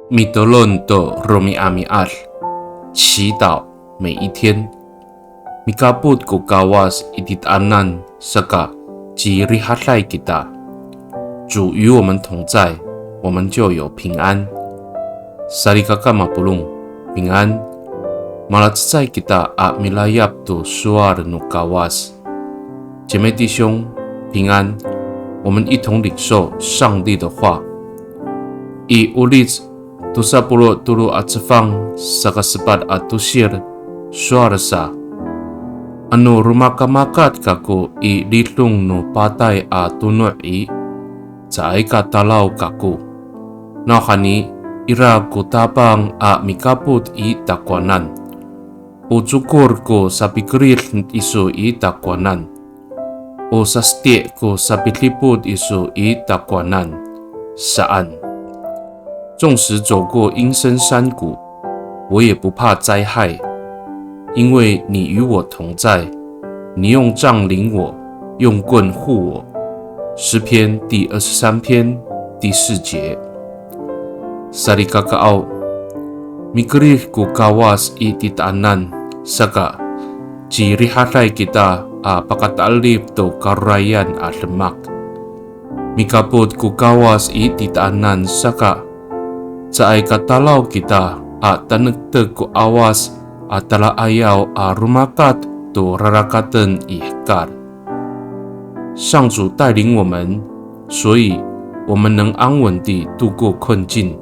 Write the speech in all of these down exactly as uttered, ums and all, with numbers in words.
Mitolon to romi'ami'ad, 祈祷每一天。Mikapot ko Kawas i titaanan saka cirihaday kita. 主与我们同在，我们就有平安。Salikaka mapolong, 平安。Malacecay kita a milayap to sowal no Kawas. 姐妹弟兄，平安。我们一同领受上帝的话。I Olic tosa polo' tolo a cefang saka sepat a tosil, sowal sa, ano romakamakat kako i lidong no patay a tono' i, caay ka talaw kako. Nawhani ira ko Tapang a mikapot i takowanan. O cokor ko sapikerid iso i takowanan. O saseti' ko sapidipot iso i takowanan, saan. 纵使走过阴森山谷，我也不怕灾害，因为你与我同在，你用杖领我，用棍护我。诗篇第二十三篇第四节。Salikakaaw, mikerid ko Kawas i titaanan, saka cirihaday kita a pakata'elif to karorayan a demak. Mikapot ko Kawas i titaanan saka, caay ka talaw kita a tanektek ko 'awas a tala'ayaw a romakat to rarakaten i hekal. 上主带领我们，所以我们能安稳地度过困境。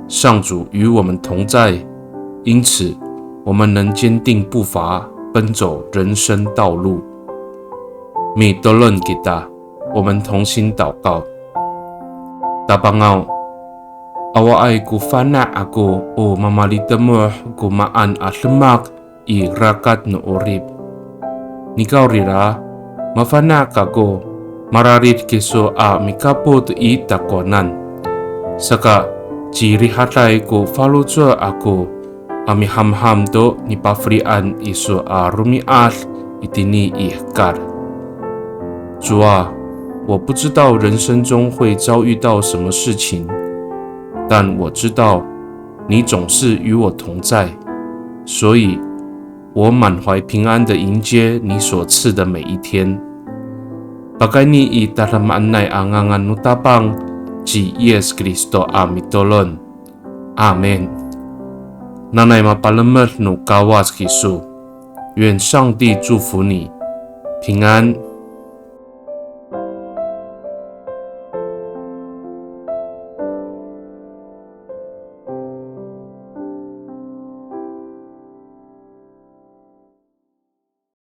上主与我们同在，因此我们能坚定步伐，奔走人生道路。Mitolon kita, 我们同心祷告。Tapangaw, awaay ko fana' ako o mamalitemoh ko maan a demak i rakat no 'orip. Nikawrira, mafana' kako mararid kiso a mikapot i takowanan. Saka cirihaday ko faloco' ako a mihamham to nipafelian iso a romi'ad itini i hekal. 主啊，我不知道人生中会遭遇到什么事情，但我知道你总是与我同在，所以我满怀平安地迎接你所赐的每一天。Pakayni i tadamaanay a ngangan no Tapang ci Yis Kristo a mitolon. Amin. Nanay mapalemed no Kawas kiso. 愿上帝祝福你，平安。